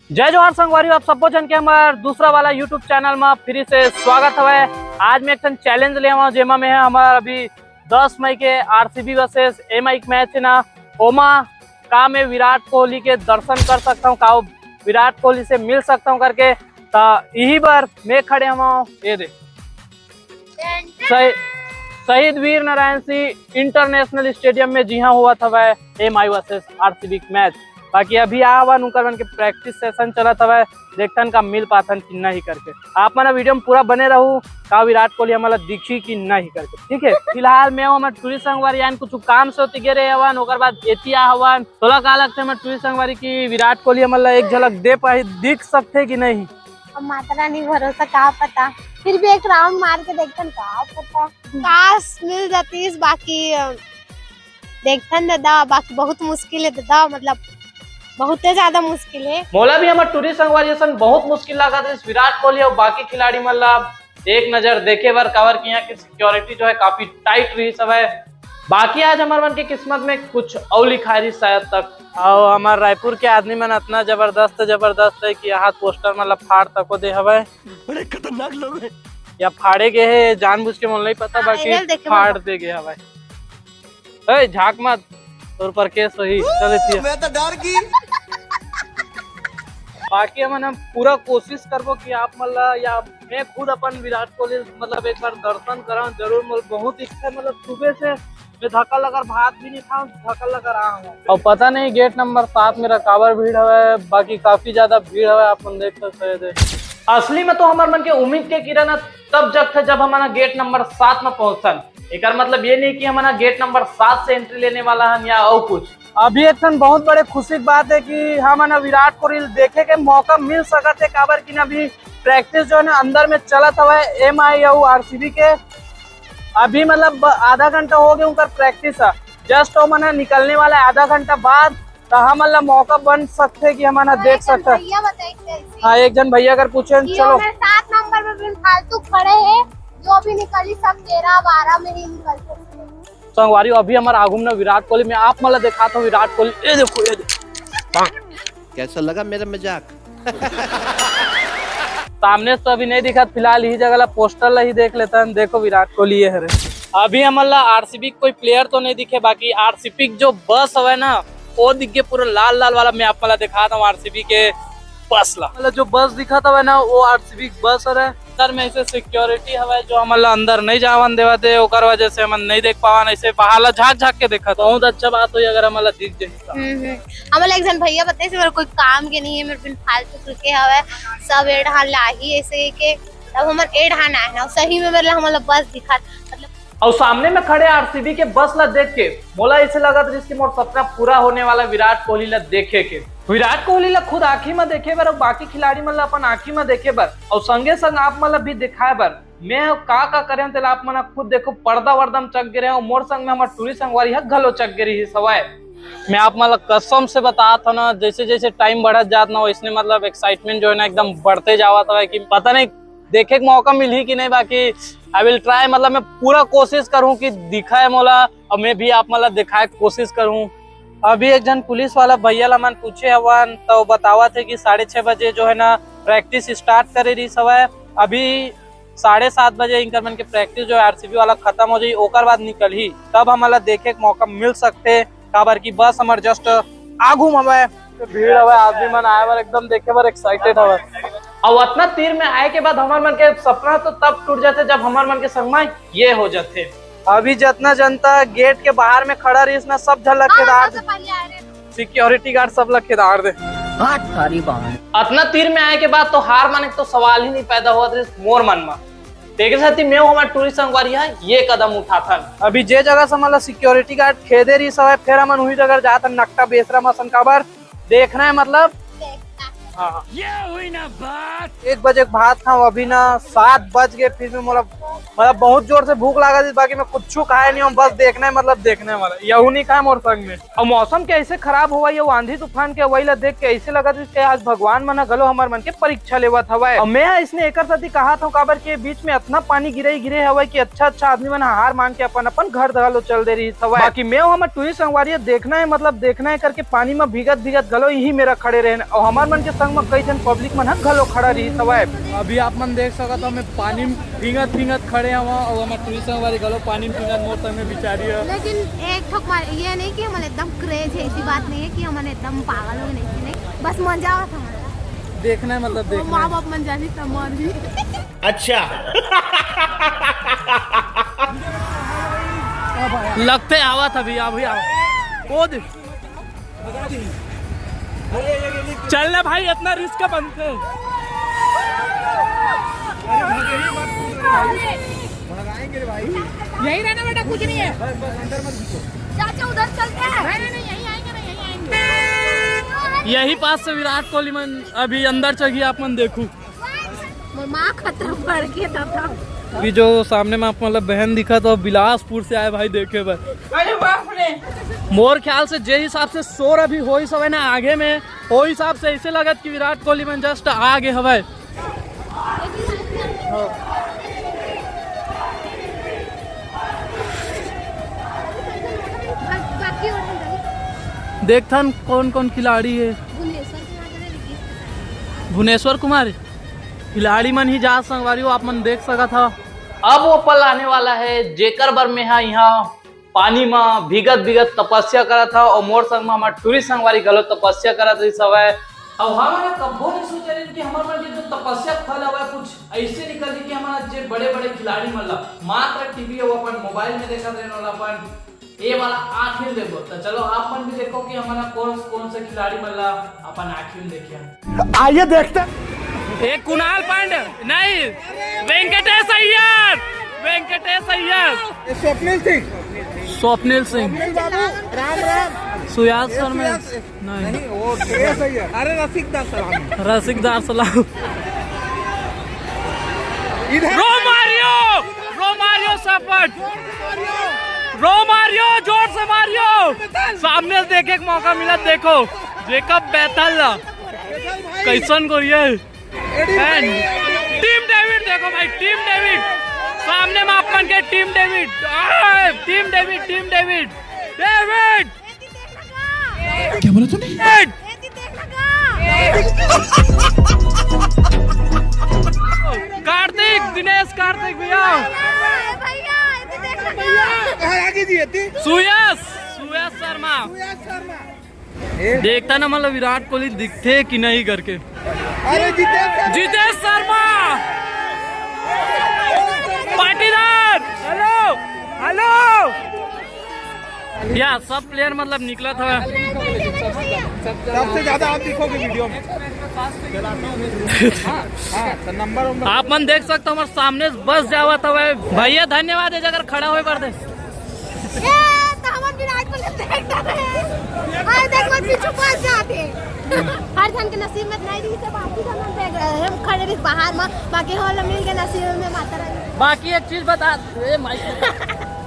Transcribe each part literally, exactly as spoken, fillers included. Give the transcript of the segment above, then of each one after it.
जय जोहार संगवारी, आप सब्बो झन के हमर दूसरा वाला YouTube चैनल में फिर से स्वागत हवय। आज मैं एक ठन चैलेंज ले हवं, जेमा में हमर अभी दस मई के आरसीबी वर्सेस एमआई के मैच हे ना, ओमा का मैं विराट कोहली के दर्शन कर सकता हूँ, का वो विराट कोहली से मिल सकता हूँ करके। त इही बर मैं खड़े हवं, ये दे शही-, शहीद वीर नारायण सिंह इंटरनेशनल स्टेडियम में जिहां होवत हवय एमआई वर्सेस आरसीबी के मैच। बाकी अभी आवन उनकर मन के प्रैक्टिस सेशन चलत हवय, देखथन का मिल पाथन कि नहीं करके। आप मन वीडियो में पूरा बने रहू, का विराट कोहली हमला दिखी कि नहीं करके, ठीक है। फिलहाल मैं हमर टूरी संगवारी आन कुछ काम से होती गे रहे हवन, ओकर बाद एती आ हवन। तोला का लगथे हमर टूरी संगवारी की विराट कोहली हमला एक झलक दे पाही, दिख सकथे कि नहीं? अब माता रानी भरोसा, का पता, फिर भी एक राउंड मार के देखथन, का पता। काश मिल जातीस, बाकी अ, देखथन दादा, बाकी बहुत मुश्किल है दादा, मतलब बहुते ज्यादा मुश्किल है। मोला भी हमर टूरी संगवारी असन बहुत मुश्किल लागत रहिस विराट कोहली और बाकी खिलाड़ी मन ला एक नजर देखे बर, काबर कि यहाँ की सिक्योरिटी जो है काफी टाइट रहिस हवय। बाकी आज हमर मन के किस्मत में कुछ अउ लिखाय रहिस शायद तक। और हमर रायपुर के आदमी मन अतना जबरदस्त, जबरदस्त है कि यहाँ पोस्टर मन ला फाड़ तको दे हवय। बड़े खतरनाक लोग हैं। या फाड़े गए हे, जानबूझ के मोला नहीं पता, हाँ, बाकी एहल देखे फाड़ बर। दे गए हवय। ए, झांक मत, तोर पर केस होही। चल एतिया। मैं तो डर गई। बाकी हमन हम पूरा कोशिश करबो कि आप मन ला या मैं खुद अपन विराट कोहली मतलब एक बार दर्शन कराऊं जरूर। मोर बहुत इच्छा है, मतलब सुबह से मैं धक्का लगर भात भी नहीं खाऊं, धक्का लगर आ हूं। और पता नहीं गेट नंबर सात में काबर भीड़ हवे, बाकी काफी ज्यादा भीड़ हवे, आप मन देख सकते हैं। असली में तो हमर मन के उम्मीद के किरण ह तब जगथे जब हमन ह गेट नंबर सात में पहुंचथन। एकर मतलब ये नहीं कि हमन ह गेट नंबर सात से एंट्री लेने वाला हन या और कुछ। अभी एक ठन बहुत बड़े खुशी की बात है कि हमन ह विराट कोहली देखे के मौका मिल सकत है, काबर कि ना अभी प्रैक्टिस जो है ना अंदर में चलत हवय एमआई और आरसीबी के। अभी मतलब आधा घंटा हो गया उनकर प्रैक्टिस है, जस्ट ओमन ह निकलने वाला है आधा घंटा बाद, तो हमन ला मौका बन सकथे कि हमन ह हाँ, देख एक जन सकथन। भैया बताइस कैसे। हाँ, एक जन भैया अगर पूछे, कि चलो। ओमन सात नंबर पे बिन फालतू खड़े हैं, जो भी निकली सब तेरह बारह में ही निकल सकते हैं। संगवारी, अभी हमर आगू में ना विराट कोहली, मैं आप मन ला देखात हूँ विराट कोहली। ये देखो, ये देखो। कैसा लगा मेरा मजाक? सामने से तो अभी नहीं दिखत, फिलहाल यही जगह ला पोस्टर ला ही देख लेथन। देखो विराट कोहली ये हरे। अभी हमन ला आरसीबी के कोई प्लेयर तो नहीं दिखे, बाकी आरसीबी के जो बस हवे ना वो दिख गए पूरा लाल लाल वाला। मैं आप मन ला देखात हूँ आरसीबी के बस ला, मतलब जो बस दिखत हवे ना वो आरसीबी के बस हरे। सर में ऐसे सिक्योरिटी हवे जो हमन ला अंदर नहीं जावन देवत हे, ओकर वजह से हमन नहीं देख पावन, ऐसे बाहर ला झांक झांक के देखत। बहुत अच्छा बात होई अगर हमन ला दिख जाही। हम्म, हम्म। हमन ला एक झन भैया बताइस, मेरे कोई काम के नहीं है, मेरे बिन फालतू के हवे, सब ए डहान ला आही ऐसे के, तब हमन ए डहान आए ना, सही में मेरे ला हमन ला बस दिखत, मतलब। और सामने में खड़े आरसीबी के बस ला देख के मोला ऐसे लगत रहिस कि मोर सपना पूरा होने वाला विराट कोहली ला देखे के। विराट कोहली ला खुद आंखी में देखे बर और बाकी खिलाड़ी मन ला अपन आंखी में देखे बर और संगे संग आप मन ला भी दिखाए बर मैं का का करे हूं, तेला आप मन ह खुद देखो, पर्दा वर्दा म चक गे रहे हूं, मोर संग में हमर टूरी संगवारी ह घलो चक गे रहिस हवय। मैं आप मन ला कसम से बतात हूं ना, जैसे जैसे टाइम बढ़त जात ना, वैसने मतलब एक्साइटमेंट जो है ना एकदम बढ़ते जावत हवय कि पता नहीं देखे के मौका मिलही कि नहीं, बाकी आई विल ट्राई, मतलब मैं पूरा कोशिश करूं कि दिखाए मोला और मैं भी आप मन ला दिखाए के कोशिश करूं। अभी एक झन पुलिस वाला भैया ला मन पूछे हवन तो बतावत हे कि साढ़े छह बजे जो है ना प्रैक्टिस स्टार्ट करे रहिस हवय। अभी साढ़े सात बजे इंकर मन के प्रैक्टिस जो है आरसीबी वाला खत्म हो जाही, ओकर बाद निकलही, तब हमन ला देखे के मौका मिल सकथे, काबर कि बस हमर जस्ट आगू म हवय। भीड़ हवय, आदमी मन आए बर एकदम देखे बर एक्साइटेड हवय। अउ अतना तीर में आए के बाद हमर मन के सपना तो तब टूट जाथे जब हमर मन के संग म ये हो जाथे। अभी जतना जनता गेट के बाहर में खड़ा रहिस ना, सब झन ला हाँ, खेदार सबसे दे। पहले आए रहे। सिक्योरिटी गार्ड सब ला खेदार दे। हाथ थारी बाहर। अतना तीर में आए के बाद तो हार माने के तो सवाल ही नहीं पैदा होवत रहिस मोर मन म। तेकर सेती मैं हमर टूरी संगवारी ह ये कदम उठाथन। अभी जे जगह से हमन ला सिक्योरिटी गार्ड खेदे रहिस हवय, फेर हमन उही जगह जाथन नकटा बेसरा मसन काबर देखना है, मतलब। हाँ, हाँ। ये हुई ना बात। एक बजे के भात खाऊं, अभी ना सात बज गए, फिर भी मोला मतलब बहुत जोर से भूख लागत रहिस, बाकी मैं कुछ खाए नहीं हूँ, बस देखना है, मतलब देखने वाला यहू नहीं खाए मोर संग में। और मौसम के ऐसे खराब होवई, ये आंधी तूफान के अवई ला देख के ऐसे लगत रहिस कि आज भगवान मन ह घलो हमर मन के परीक्षा लेवत हवय। और मैं ह इसने एकर सेती कहात हूँ, काबर के बीच में इतना पानी गिरे गिरे हवय कि अच्छा अच्छा आदमी मन ह हार मान के अपन अपन घर घलो चल दे रहिस हवय। बाकी मैं हमर टूरी संगवारी देखना है, मतलब देखना है करके पानी में भीगत भीगत घलो इही मेरा खड़े रहे, और हमर मन के संग में कई झन पब्लिक मन ह घलो खड़ा रहिस हवय। अभी आप मन देख सकत हो, मैं पानी में भींगत भींगत खड़े हवं, और हमर टूरी संगवारी घलो पानी में भींगत मोर संग में बिचारी है। लेकिन एक ठोक मार, ये नहीं कि हमन एकदम क्रेज है, ऐसी बात नहीं है कि हमन एकदम पागल हो गए, नहीं, नहीं, बस मजा आवत हमारा। देखना है, मतलब वो देखना माँ है। बाप मन जानी त मर भी। अच्छा। लगते आवत अभी, अभी आव। कूद। चल ना भाई, इतना रिस्क बनते। यही रहना बेटा, कुछ नहीं है। चाचा उधर चलते हैं। नहीं, नहीं, नहीं, यहीं आएंगे ना, यहीं आएंगे। यही पास से विराट कोहली मन अभी अंदर चल गया, आप मन देखू। मोर माँ खतरा बढ़ के था, था। अभी जो सामने में आप मतलब बहन दिखा, तो बिलासपुर से आए भाई देखे बर। अरे बाप रे। मोर ख्याल से जे हिसाब से शोर अभी होइस हवय ना आगे में, ओ हिसाब से ऐसे लगत कि विराट कोहली मन just आ गे हवय। देखथन कौन कौन खिलाड़ी है। भुवनेश्वर कुमार, खिलाड़ी मन ही जा संगवारी हो, आप मन देख सकत हव। अब वो पल आने वाला है, जेकर बर में हा यहाँ पानी म भीगत भीगत तपस्या करत हव, और मोर संग म हमर टूरी संगवारी घलो तपस्या करत रहिस हवय। अउ हमन ह कब्बो नइ सोचे रहेन कि हमर मन के जो तपस्या फल हवय, कुछ अइसे निकलही कि हमन ह जे बड़े-बड़े खिलाड़ी मन ला मात्र टीवी अउ अपन मोबाइल में देखत रहेन, ओला अपन ए वाला आँखी में देखबो। त चलो, आप मन भी देखो कि हमन ह कोन, कोन से खिलाड़ी मन ला अपन आँखी में देखिया। आइए देखते हैं। ए, कुणाल पांड्या नहीं, वेंकटेश अय्यर, वेंकटेश अय्यर। ये स्वप्निल सिंह। स्वप्निल सिंह। स्वप्निल बाबू, राम राम। सुयास ये शर्मा। सुयास नहीं। नहीं, वो ये सही है। अरे रसिकदार सलाम। रसिकदार सलाम। इधर रोमारियो, रोमारियो सपट। रोमारियो, जोर से मारियो। सामने से देखे के मौका मिला, देखो जेकब बैथल ला। कैसन गोरिया है। एंड टीम डेविड देखो भाई, टीम डेविड। सामने में अपन के टीम डेविड। आ, team David, team David. David. क्या बोला तूने? डेविड। कार्तिक, दिनेश कार्तिक भैया। भैया, ये तो देख लगा। कहाँ आगे जी है ती? सुयश, सुयश शर्मा। सुयश शर्मा। देखता ना, मतलब विराट कोहली दिखथे कि नहीं करके। अरे जितेश शर्मा। Jitesh Sharma, Patidar, hello, hello. या सब प्लेयर मतलब निकला था। सबसे ज्यादा आप दिखोगे वीडियो में। हाँ, हाँ, तो नंबर वंबर। आप मन देख सकते हो, हमारे सामने से बस जावा था। भैया धन्यवाद है, अगर खड़ा होए बर दे। ए, तो हमन विराट कोहली देख रहे हैं। अरे देख, मत पीछू पास जाते। हर जन के नसीब में नहीं रही, तो बाकी जन हम देख रहे हैं। हम खड़े रही बाहर में, बाकी हॉल में मिल के नसीब में माता रानी। बाकी एक चीज बता, ए माइक।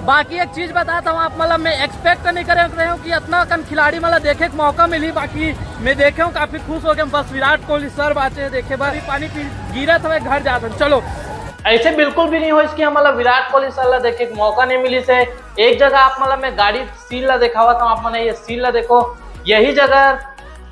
बाकी एक चीज बतात हूँ आप, मतलब मैं एक्सपेक्ट नहीं करे रहे हूँ कि इतना कन खिलाड़ी मतलब देखे के मौका मिली, बाकी मैं देखे हूँ काफी खुश हो गए। बस विराट कोहली सर बाचे देखे बर, पानी पी गिरत हवे घर जात हन। चलो, ऐसे बिल्कुल भी नहीं होइस कि हमला विराट कोहली सर ला देखे के मौका नहीं मिलिस हे। एक जगह आप मतलब मैं गाड़ी सीन ला देखावत हूँ, आप मन ये सीन ला देखो। यही जगह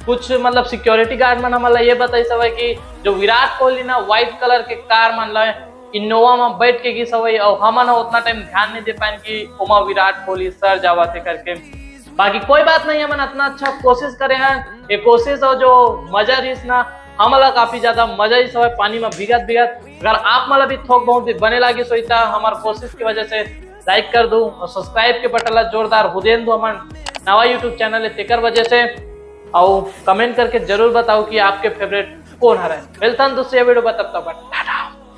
कुछ मतलब सिक्योरिटी गार्ड मन हमला ये बताइस हवय कि जो विराट कोहली ना व्हाइट कलर के कार मन ला इनोवा में बैठ के गिस हवय, अउ हमन ह उतना टाइम ध्यान नहीं दे पाएन कि ओमा विराट कोहली सर जावत हे करके। बाकी कोई बात नहीं, हमन इतना अच्छा कोशिश करे हैं। ये कोशिश और जो मजा रहिस ना, हमला काफी ज्यादा मजा आइस हवय पानी में भीगत भीगत। अगर आप मन ला भी थोक बहुत भी बने लागिस होही त हमर कोशिश की वजह से लाइक कर दू और सब्सक्राइब के बटन ला जोरदार हुदेन दू। हमन नवा यूट्यूब चैनल है तेकर वजह से। और कमेंट करके जरूर बताओ कि आपके फेवरेट कौन हरे। मिलता दूसरे वीडियो में, तब तक